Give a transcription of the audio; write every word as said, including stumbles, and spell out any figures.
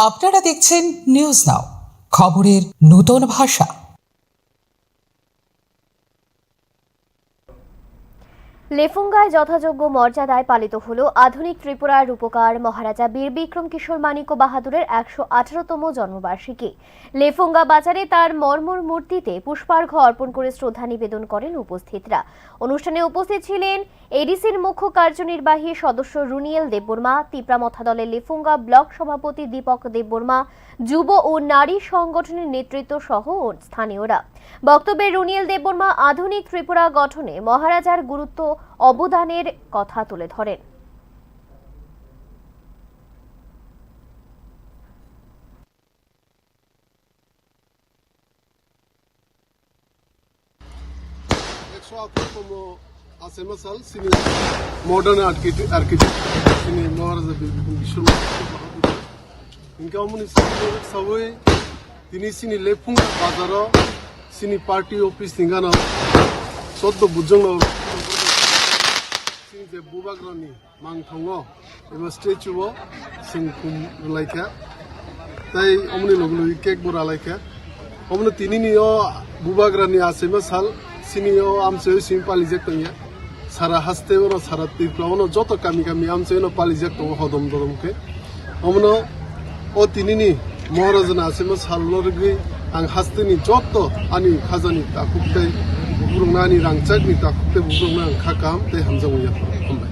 আপনারা দেখছেন news now, খবরের নতুন ভাষা। লেফুঙ্গায় যথাযোগ্য মর্যাদায় পালিত হলো আধুনিক ত্রিপুরার রূপকার মহারাজা বীর বিক্রম কিশোর মাণিক্য বাহাদুরের একশো আঠারোতম জন্মবার্ষিকী। লেফুঙ্গা বাজারে তার মর্মর মূর্তিতে পুষ্পার্ঘ্য অর্পণ করে শ্রদ্ধা নিবেদন করেন উপস্থিতরা। অনুষ্ঠানে উপস্থিত ছিলেন এডিসির মুখ্য কার্যনির্বাহী সদস্য রুনিয়েল দেববর্মা, তিপ্রা মথা দলের লেফুঙ্গা ব্লক সভাপতি দীপক দেববর্মা, যুব ও নারী সংগঠনের নেতৃত্ব সহ স্থানীয়রা। বক্তব্যে রুনিয়েল দেববর্মা আধুনিক ত্রিপুরা গঠনে মহারাজার গুরুত্ব অবদানের কথা তুলে ধরেন। Ekso atharo tomo Achaima sal sini modern architect, architect sini Maharaja Bir Bikram Kishore Mahadev. Hingke omoni sal sawi tini sini Lephung bazaro sini party office ni gana soddo bujong no sini je bubagrani mangthongo eba statue o singkum rwlaikha, tei omoni logi logi cake bo ralaikha. Omono tinini o bubagrani achaima sal sini o amchoi simi palijak tongya. Sara haste ono, sara Tripura ono joto kami kami amchoi ono palijak tongo hodom dodom khe. Omono o tinini Maharajani achaima sal no rwgwi ang hasteni joto ani khajani takhuk tei bukurokno, ani rangchakni takhuk tei bukurokno ang kha kaham tei hamjakmung yapharwi. Hambai.